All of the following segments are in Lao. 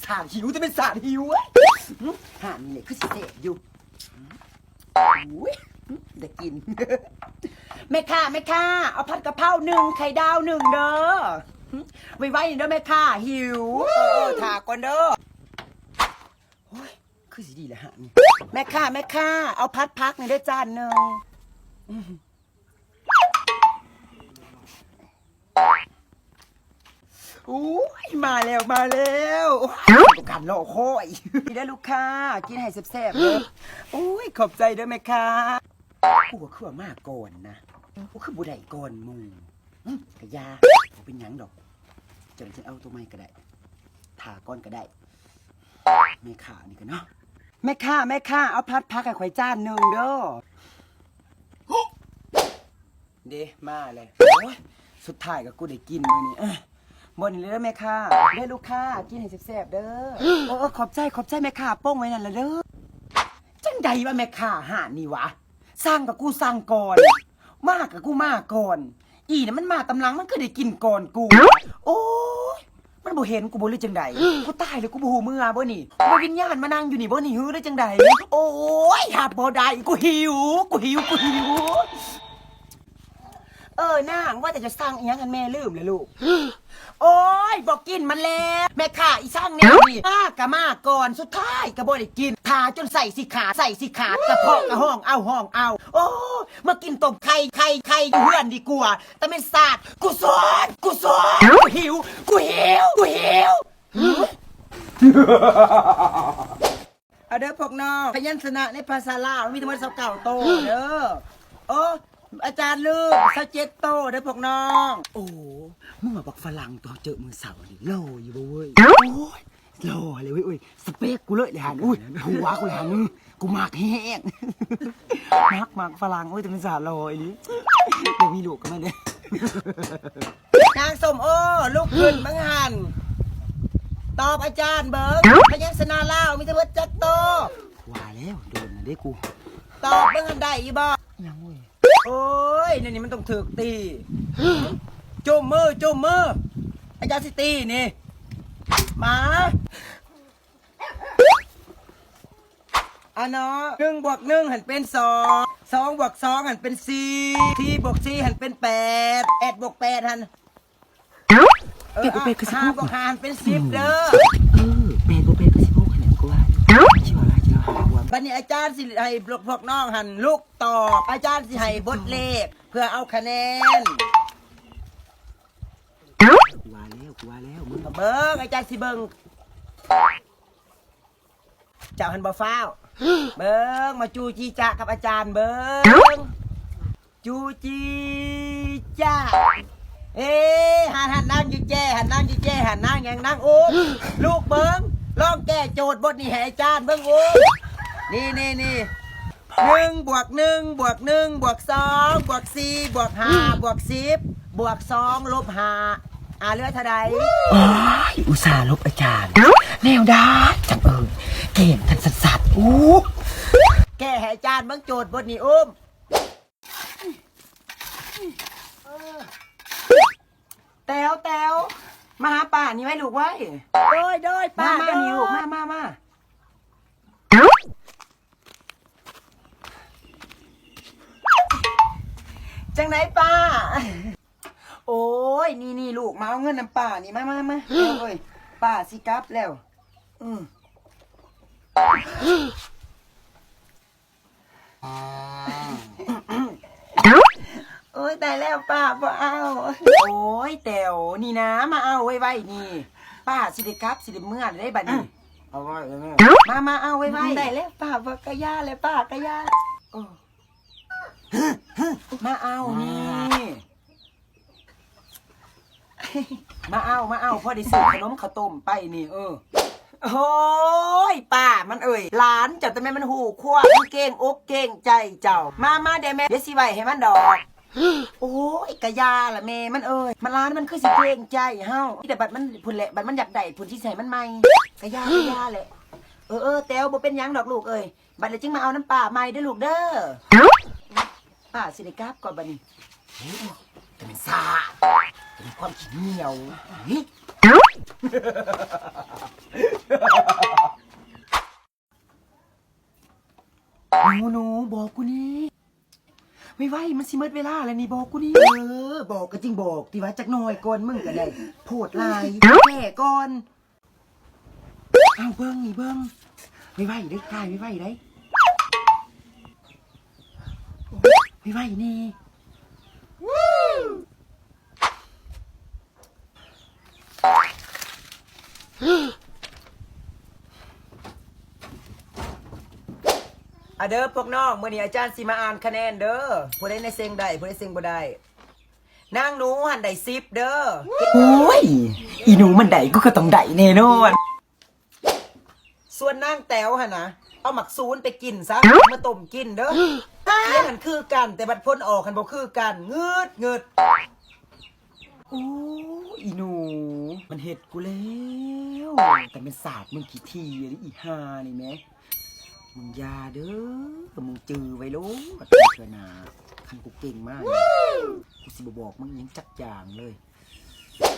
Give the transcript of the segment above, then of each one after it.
ສາດຫິວ ແຕ່ແມ່ນສາດຫິວເວີຍ. ຫື ຮ້ານນີ້ແຫຼະຄືຊິແຊບຢູ່. ໂອ້ຍ ໄດ້ກິນ. ແມ່ຄ້າ ແມ່ຄ້າ ເອົາຜັດກະເພົາໜຶ່ງ ໄຂ່ດາວໜຶ່ງເດີ. ຫື ໄວໆເດີແມ່ຄ້າ ຫິວ. ເອີ ຖ້າກ່ອນເດີ. ໂອ້ຍ ຄືຊິດີແຫຼະຫະນີ້. ແມ່ຄ້າ ແມ່ຄ້າ ເອົາຜັດຜັກໜ່ອຍເດີຈານໜຶ່ງ. ໂອ້ຍ ມາແລ້ວ ມາແລ້ວ. ໂອ້ຍ ຕ້ອງການລໍຄອຍ. ນີ້ເດີລູກຄ້າ ກິນໃຫ້ແຊບໆເດີ. ໂອ້ຍ ຂອບໃຈເດີແມ່ຄ້າ. ກູວ່າຄືວ່າມາກ່ອນນະ. ກູຄືບໍ່ໄດ້ກ່ອນໝູ່. ຫຶ ກະຢ່າ ບໍ່ເປັນຫຍັງດອກ. ຈັ່ງຊັ້ນເອົາໂຕໃໝ່ກະໄດ້. ຖ້າກ່ອນກະໄດ້. ແມ່ຄ້ານີ້ກະເນາະ. ແມ່ຄ້າ ແມ່ຄ້າ ເອົາຜັດຜັກໃຫ້ຂ້ອຍຈານໜຶ່ງເດີ. ເດ້ ມາແລ້ວ. ໂອ້ຍ ສຸດທ້າຍກະກູໄດ້ກິນມື້ນີ້. ເອີ ບໍ່ນີ້ເດີແມ່ຄ້າ. ເດີລູກຄ້າ ກິນໃຫ້ແຊບໆເດີ. ເອີ ເອີ ຂອບໃຈ ຂອບໃຈແມ່ຄ້າ ປົງໄວ້ນັ້ນລະເດີ. ຈັ່ງໃດວະແມ່ຄ້າຮ້ານນີ້ຫວາ? ສັ່ງກະກູສັ່ງກ່ອນ ມາກະກູມາກ່ອນ. ອີນີ້ມັນມາຕາມຫຼັງ ມັນຄືໄດ້ກິນກ່ອນກູ. ໂອ້ຍ ມັນບໍ່ເຫັນກູບໍ ຫຼືຈັ່ງໃດ? ກູຕາຍແລ້ວ ກູບໍ່ຮູ້ເມືອບໍນີ້? ກູເປັນວິນຍານມານັ່ງຢູ່ນີ້ບໍນີ້ ຫຼືຈັ່ງໃດ? ໂອ້ຍ ຮັບບໍ່ໄດ້ ກູຫິວ ກູຫິວ ກູຫິວ. ເອີ ນາງ ວ່າແຕ່ຈະສັ່ງອີ່ຫຍັງຫັ້ນ ແມ່ລືມແລ້ວລູກ. ໂອ້ຍ ບໍ່ກິນມັນແລ້ວ ແມ່ຄ້າອີ່ຊ່າງແນວນີ້. ມາກະມາກ່ອນ ສຸດທ້າຍກະບໍ່ໄດ້ກິນ. ຖ້າຈົນໄສ້ຊິຂາດ ໄສ້ຊິຂາດ ກະເພາະກະຮ້ອງເອົາ ຮ້ອງເອົາ. ໂອ້ຍ ມາກິນຕົ້ມໄຂ່ ໄຂ່ ໄຂ່ຢູ່ເຮືອນດີກວ່າ. ແຕ່ແມ່ນສາດ ກູສອນ ກູສອນ ກູຫິວ ກູຫິວ ກູຫິວ. ເອົາເດີພວກນ້ອງ ພະຍັນຊະນະໃນພາສາລາວມີທັງໝົດຊາວເກົ້າໂຕເດີ. ໂອ້ ອາຈານລືມ ຊາວເຈັດໂຕເດີພວກນ້ອງ. ໂອ້ ມຶງວ່າບັກຝຣັ່ງໂຕເຈີມື້ເຊົ້ານີ້ ຫຼໍ່ຢູ່ບໍ່ເວີຍ? ໂອ້ຍ ຫຼໍ່ເລີຍເວີຍ. ໂອ້ຍ ສະເປັກກູເລີຍແຫຼະຫັ້ນ. ອຸ້ຍ ຜົວກູແຫຼະຫັ້ນ. ກູມັກແຮງ ມັກ ມັກຝຣັ່ງ. ໂອ້ຍ ແຕ່ມັນສາຫຼໍ່ອີ່ຫຼີ. ຢາກມີລູກກັບມັນເດ້. ນາງສົ້ມໂອ ລຸກຂຶ້ນເບິ່ງຫັ້ນ ຕອບອາຈານເບິ່ງ ພະຍັນຊະນະລາວມີທັງໝົດຈັກໂຕ? ວ່າແລ້ວ ໂດນນະເດ້ກູ. ຕອບເບິ່ງຫັ້ນ ໄດ້ອີ່ບໍ່? ຫຍັງເວີຍ? ໂອ້ຍ ແນວນີ້ມັນຕ້ອງຖືກຕີ. ຈຸ້ມມື ຈຸ້ມມື ອາຈານຊິຕີນີ້. ມາ ອາເນາະ ໜຶ່ງບວກໜຶ່ງຫັ້ນເປັນສອງ ສອງບວກສອງຫັ້ນເປັນສີ່ ສີ່ບວກສີ່ຫັ້ນເປັນແປດ ແປດບວກແປດຫັ້ນ ເອີ ແປດບວກແປດຄືສິບຫົກ ຫ້າບວກຫ້າຫັ້ນເປັນສິບເດີ. ເອີ ແປດບວກແປດຄືສິບຫົກຫັ້ນແຫຼະ ກູວ່າຢູ່. ຊິເວົ້າຫຼາຍ ຊິເວົ້າຫຼາຍ. ບັດນີ້ອາຈານຊິໃຫ້ພວກນ້ອງຫັ້ນລຸກຕອບ ອາຈານຊິໃຫ້ບົດເລກເພື່ອເອົາຄະແນນ. ກູວ່າແລ້ວ ກູວ່າແລ້ວ ເບິ່ງ ເບິ່ງ ອາຈານຊິເບິ່ງ. ເຈົ້າຫັ້ນບໍ່ຟ້າວ ເບິ່ງ ມາຈູຈີຈະກັບອາຈານເບິ່ງ ຈູຈີຈະ. ເອີ ຫັ້ນ ຫັ້ນ ນາງຢູ່ແຈ ຫັ້ນ ນາງຢູ່ແຈ ຫັ້ນ ນາງຫຍັງ ນາງອຸ້ມ. ລູກເບິ່ງ ລອງແກ້ໂຈດບົດນີ້ໃຫ້ອາຈານເບິ່ງອຸ້ມ. ນີ້ ນີ້ ນີ້ ໜຶ່ງບວກໜຶ່ງບວກໜຶ່ງບວກສອງບວກສີ່ບວກຫ້າບວກສິບບວກສອງລົບຫ້າ ອາ ເຫຼືອເທົ່າໃດ? ໂອ້ຍ ອຸດສ່າລົບອາຈານ ແນວໃດຈັ່ງເອີຍ ເກັ່ງທັນສັດໆ. ໂອ້ ແກ້ໃຫ້ອາຈານເບິ່ງໂຈດບົດນີ້ອຸ້ມ. ແຕວ ແຕວ ມາຫາປ້ານີ້ໄວ້ລູກເວີຍ. ໂດຍ ໂດຍ ປ້າ ມາ ມານີ້ລູກ ມາ ມາ ມາ. ຈັ່ງໃດປ້າ? ໂອ້ຍ ນີ້ໆ ລູກ ມາເອົາເງິນນຳປ້ານີ້ ມາ ມາ ມາ. ໂອ້ຍ ປ້າຊິກັບແລ້ວ. ອື ໂອ້ຍ ຕາຍແລ້ວ ປ້າບໍ່ເອົາ. ໂອ້ຍ ແຕວ ນີ້ນະ ມາເອົາໄວໆ ນີ້ ປ້າຊິໄດ້ກັບ ຊິໄດ້ເມືອແລ້ວເດ້ບັດນີ້. ເອົາໄວ້ເອີຍແມ່. ມາ ມາເອົາໄວໆ. ໄດ້ແລ້ວ ປ້າບໍ່ ກະຢ່າແລ້ວ ປ້າກະຢ່າ. ເອີ ມາເອົານີ້ ມາເອົາ ມາເອົາ ພໍໄດ້ຊື້ຂະໜົມເຂົ້າຕົ້ມໄປນີ້. ເອີ ໂອ້ຍ ປ້າມັນເອີຍ ຫຼານເຈົ້າ ແຕ່ແມ່ນມັນຮູ້ຄວາມ ມັນເກງອົກເກງໃຈເຈົ້າ. ມາ ມາ ດຽວແມ່ ດຽວຊິໄວ້ໃຫ້ມັນດອກ. ໂອ້ຍ ກະຢ່າລະແມ່ມັນເອີຍ ມັນຫຼານມັນຄືຊິເກງໃຈເຮົາ. ມີແຕ່ບັດມັນພຸ້ນແຫຼະ ບັດມັນຢາກໄດ້ພຸ້ນ ຊິໃຫ້ມັນໃໝ່. ກະຢ່າ ກະຢ່າແຫຼະ. ເອີ ເອີ ແຕວ ບໍ່ເປັນຫຍັງດອກລູກເອີຍ ບັດແລ້ວຈຶ່ງມາເອົານຳປ້າໃໝ່ເດີລູກເດີ. ປ້າຊິໄດ້ກັບກ່ອນບັດນີ້. ໂອ້ ແຕ່ແມ່ນຊ້າ ແຕ່ແມ່ນຄວາມຂີ້ໜຽວ. ຫຶ ຫຶ. ໄວໆ ມັນຊິໝົດເວລາແລ້ວນີ້ ບອກກູນີ້. ເອີ ບອກກໍຈຶ່ງບອກ ຕິວ່າຈັກໜ້ອຍກ່ອນ ມຶງກໍໄດ້ໂພດຫຼາຍ ແກ້ກ່ອນ. ເອົາເບິ່ງນີ້ເບິ່ງ ໄວໆເດ້ ຖ່າຍໄວໆເດ້ ໄວໆນີ້. ອາເດີພວກນ້ອງ ມື້ນີ້ອາຈານຊິມາອ່ານຄະແນນເດີ. ຜູ້ໃດໃນເສັງໄດ້ ຜູ້ໃດເສັງບໍ່ໄດ້. ນາງໜູຫັ້ນໄດ້ສິບເດີ. ໂອ້ຍ ອີໜູມັນໄດ້ ກູກໍຕ້ອງໄດ້ແນ່ນອນ. ສ່ວນນາງແຕວຫັ້ນນະ ເອົາໝາກສູນໄປກິນຊະ ເອົາມາຕົ້ມກິນເດີ. ຂຽນຫັ້ນຄືກັນ ແຕ່ບັດຜົນອອກຫັ້ນບໍ່ຄືກັນ ງຶດໆ. ໂອ້ ອີໜູ ມັນເຮັດກູແລ້ວ. ແຕ່ແມ່ນສາດມຶງຂີ້ຖີ່ອີ່ຫ່ານີ້ແມະ. ມຶງຢ່າເດີ ມຶງຈື່ໄວ້ໂລດ ເທື່ອໜ້າ ຄັນກູເກັ່ງມານີ້ ກູຊິບໍ່ບອກມຶງອີ່ຫຍັງຈັກຢ່າງເລີຍ.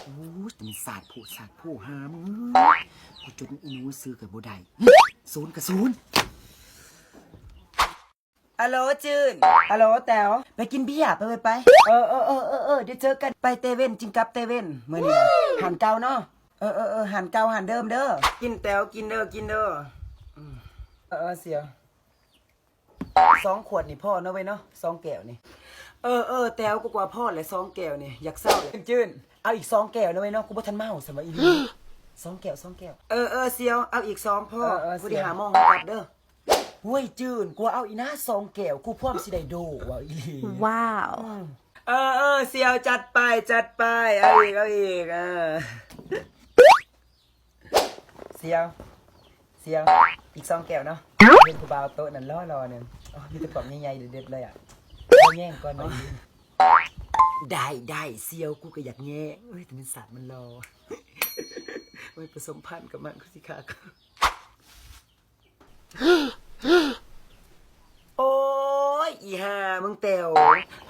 ໂອ້ຍ ແຕ່ມັນສາດໂພດສາດໂພຫາມຶງເອີຍ. ກູຈົນອີ່ໜູຊື່ກໍບໍ່ໄດ້. ສູນກໍສູນ. ອາໂຫຼ ຈືນ. ອາໂຫຼ ແຕວ. ໄປກິນເບຍ ໄປ ໄປ ໄປ. ເອີ ເອີ ດຽວເຈີກັນ. ໄປເຕເວັນ ຈຶ່ງກັບເຕເວັນ. ມື້ນີ້ນະ ຮ້ານເກົ່າເນາະ. ເອີ ເອີ ເອີ ຮ້ານເກົ່າ ຮ້ານເດີມເດີ. ກິນ ແຕວ ກິນເດີ ກິນເດີ. ອືມ ເອີ ເອີ ສຽວ. ສອງຂວດນີ້ພໍເນາະເວີຍເນາະ ສອງແກ້ວນີ້. ເອີ ເອີ ແຕວ ກູກວ່າພໍແຫຼະ ສອງແກ້ວນີ້ ຢາກເຊົາແຫຼະ. ຈືນ ເອົາອີກສອງແກ້ວເນາະເວີຍເນາະ ກູບໍ່ທັນເມົາຊ້ຳວ່າອີ່ຫຼີ. ສອງແກ້ວ ສອງແກ້ວ. ເອີ ເອີ ສຽວ ເອົາອີກສອງພໍ. ເອີ ເອີ ພໍດີຫ້າໂມງເຮົາກັບເດີ. ໂອ້ຍ ຈືນ ກວ່າເອົາອີກນະ ສອງແກ້ວ ກູພ້ອມຊິໄດ້ໂດເວົ້າອີ່ຫຼີ. ວ້າວ. ເອີ ເອີ ສຽວ ຈັດໄປ ຈັດໄປ ເອົາອີກ ເອົາອີກ. ເອີ ສຽວ ສຽວ ອີກສອງແກ້ວເນາະ. ເຫັນຜູ້ບ່າວໂຕະນັ້ນຫຼໍ່ໆໜຶ່ງ. ໂອ້ ມີແຕ່ພວກໃຫຍ່ໆເດັດໆເລີຍອະ. ມາແຍ່ງກ່ອນບາດນີ້. ໄດ້ ໄດ້ ສຽວ ກູກໍຢາກແຍ່ງ. ເອີຍ ແຕ່ມັນສາດມັນຫຼໍ່. ໂອ້ຍ ປະສົມພັນກັບມັນ ກູຊິຂ້າ. ໂອ້ຍ ອີຫ່າມຶງແຕວ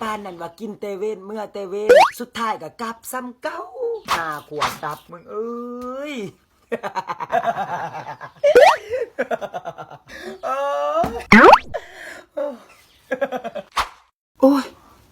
ປານນັ້ນວ່າກິນແຕ່ເວັນ ເມືອແຕ່ເວັນ ສຸດທ້າຍກໍກັບຊ້ຳເກົ່າ. ຫ້າຂວດຕັບມຶງເອີຍ. ໂອ້ຍ ໂອ້ຍ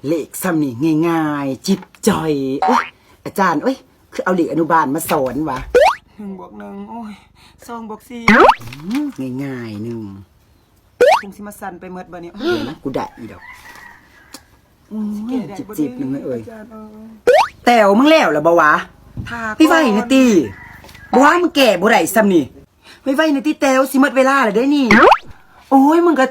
ເລກສ່ຳນີ້ງ່າຍໆ ຈິບຈ່ອຍ. ໂອ້ຍ ອາຈານເອີຍ ຄືເອົາເລກອະນຸບານມາສອນວະ? ໜຶ່ງບວກໜຶ່ງ ໂອ້ຍ ສອງບວກສີ່. ອືມ ງ່າຍໆໜຶ່ງ. ຄົງຊິມາສັ່ນໄປໝົດບາດນີ້. ເອີຍ ກູໄດ້ອີດອກ. ໂອ້ຍ ຈິບໆໜຶ່ງເອີຍ. ອາຈານເອີຍ ແຕວ ມຶງແລ້ວລະບໍ່ວະ? ໄວໆນະຕິ ບໍ່ວ່າ ມຶງແກ້ບໍ່ໄດ້ຊ້ຳນີ້. ໄວໆໜ່ອຍຕິແຕວ ຊິໝົດເວລາແລ້ວເດ້ນີ້. ໂອ້ຍ ມຶງກໍ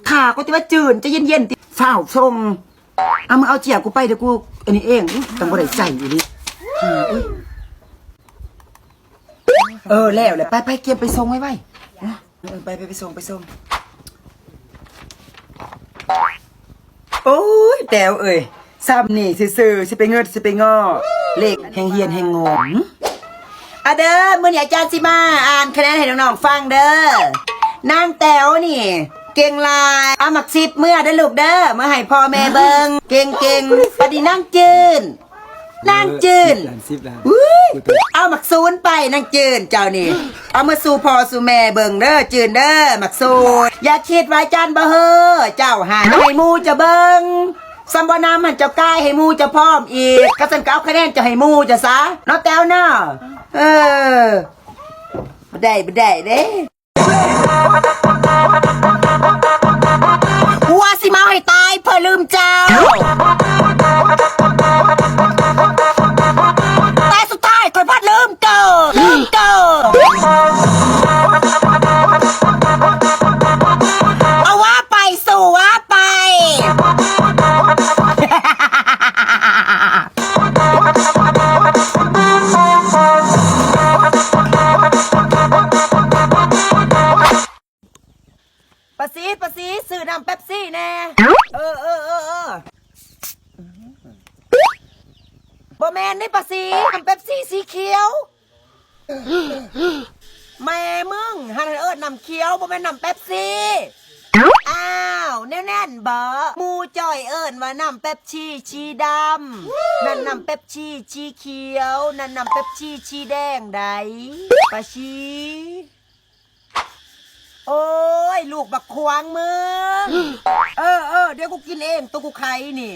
ຖ້າກໍຕິວ່າຈືນ ໃຈເຢັນໆຕິ ຟ້າວສົ່ງ. ເອົາ ມຶງເອົາເຈ້ຍກູໄປເດີ ກູອັນນີ້ເອງ. ຈັ່ງບໍ່ໄດ້ໃຊ້ອີ່ຫຼີ. ເອີ ແລ້ວແຫຼະ ໄປໆ ກຽມໄປສົ່ງໄວໆ. ເອີ ໄປໆ ໄປສົ່ງ ໄປສົ່ງ. ໂອ້ຍ ແຕວເອີຍ ສ່ຳນີ້ຊື່ໆ ຊິໄປເງິດ ຊິໄປງໍ້ ເລກແຮ່ງຮຽນແຮ່ງໂງ່. ອາເດີ ມື້ນີ້ອາຈານຊິມາອ່ານຄະແນນໃຫ້ນ້ອງໆຟັງເດີ. ນາງແຕວນີ້ເກັ່ງຫຼາຍ. ເອົາໝາກສິບເມືອເດີລູກເດີ ເມືອໃຫ້ພໍ່ແມ່ເບິ່ງ. ເກັ່ງໆ. ບັດນີ້ນາງຈືນ ນາງຈືນ ເອີ ສິບລ້ານ ສິບລ້ານ. ອຸ້ຍ ເອົາໝາກສູນໄປນາງຈືນ ເຈົ້ານີ້ ເອົາມາສູ່ພໍ່ສູ່ແມ່ເບິ່ງເດີ ຈືນເດີ ໝາກສູນ. ຢ່າຄິດວ່າອາຈານບໍ່ຮູ້ ເຈົ້າຫັ້ນໃຫ້ໝູ່ເຈົ້າເບິ່ງ. ສ່ຳບໍ່ນຳຫັ້ນ ເຈົ້າກາຍໃຫ້ໝູ່ເຈົ້າພ້ອມອີກ. ຄັນຊັ້ນກໍເອົາຄະແນນເຈົ້າໃຫ້ໝູ່ເຈົ້າຊະເນາະ ແຕວເນາະ. ເອີ ບໍ່ໄດ້ ບໍ່ໄດ້ເດ້. ວ່າຊິເມົາໃຫ້ຕາຍເພື່ອລືມເຈົ້າ ແຕ່ສຸດທ້າຍຂ້ອຍພັດລືມເກີດ ລືມເກີດ. ເອົາວ່າໄປ ສູ່ວ່າໄປ. ປາສີ ປາສີ ຊື້ນ້ຳເປັບຊີແດ່. ເອີ ເອີ ເອີ ເອີ ບໍ່ແມ່ນເດ້ປາສີ ນ້ຳເປັບຊີສີຂຽວ. ແມ່ມຶງ ຫັ້ນເອີ້ນນ້ຳຂຽວ ບໍ່ແມ່ນນ້ຳເປັບຊີ. ອ້າວ ແນວນັ້ນບໍ? ໝູ່ຈ້ອຍເອີ້ນວ່ານ້ຳເປັບຊີ ຊີດຳ. ນັ້ນນ້ຳເປັບຊີ ຊີຂຽວ. ນັ້ນນ້ຳເປັບຊີ ຊີແດງໃດ໋ ປາຊີ. ໂອ້ຍ ໄອ້ລູກບັກຂວາງມຶງ ເອີ ເອີ ດຽວກູກິນເອງ ໂຕກູໄຄນີ້.